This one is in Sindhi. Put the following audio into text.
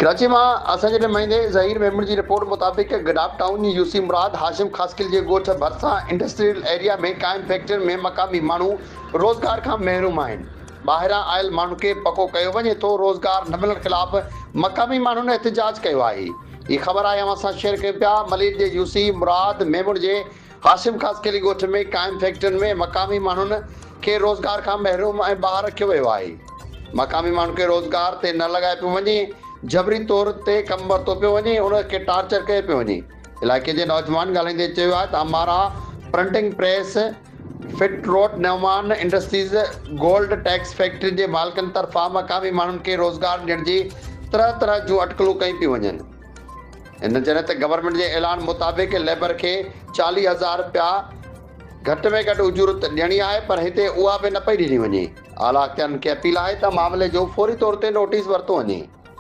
ڪراچي مان اسان جي نمائندي ظهير ميمڻ جي رپورٽ مطابق گڏاپ ٽائون جي يوسي مراد هاشم خاصخيلي جي ڳوٺ ڀرسان انڊسٽريل ايريا ۾ قائم فيڪٽرين ۾ مقامي ماڻهو روزگار کان محروم آهن، ٻاهران آيل ماڻهن کي پڪو ڪيو وڃي ٿو، روزگار نه ملڻ خلاف مقامي ماڻهن احتجاج ڪيو آهي. هي خبر آهي اوهان سان شيئر ڪيون پيا ملير جي يوسي مراد ميمڻ جي هاشم خاصخيلي ڳوٺ ۾ قائم فيڪٽرين ۾ مقامي ماڻهن کي روزگار کان محروم ۽ ٻاهر رکيو ويو آهي. مقامي ماڻهن کي روزگار تي نه لڳايو پيو وڃي، جبري طور تي ڪم ورتو پيو وڃي، انهن کي ٽارچر ڪيو پيو وڃي. علائقي جي نوجوان ڳالهائيندي چيو آهي ته Amara printing press, fit road Noman industries, gold tex فيڪٽرين جي مالڪن طرفان مقامي ماڻهن کي روزگار ڏيڻ جي طرح طرح جون اٽڪلون ڪيون پيون وڃن. هن چيو ته گورنمينٽ جي اعلان مطابق ليبر کي 40 هزار رپيا گهٽ ۾ گهٽ اجورت ڏيڻي آهي پر هتي اها به نه پئي ڏني وڃي. اعليٰ اختيارين کي اپيل آهي ته معاملي جو فوري طور تي نوٽيس ورتو وڃي.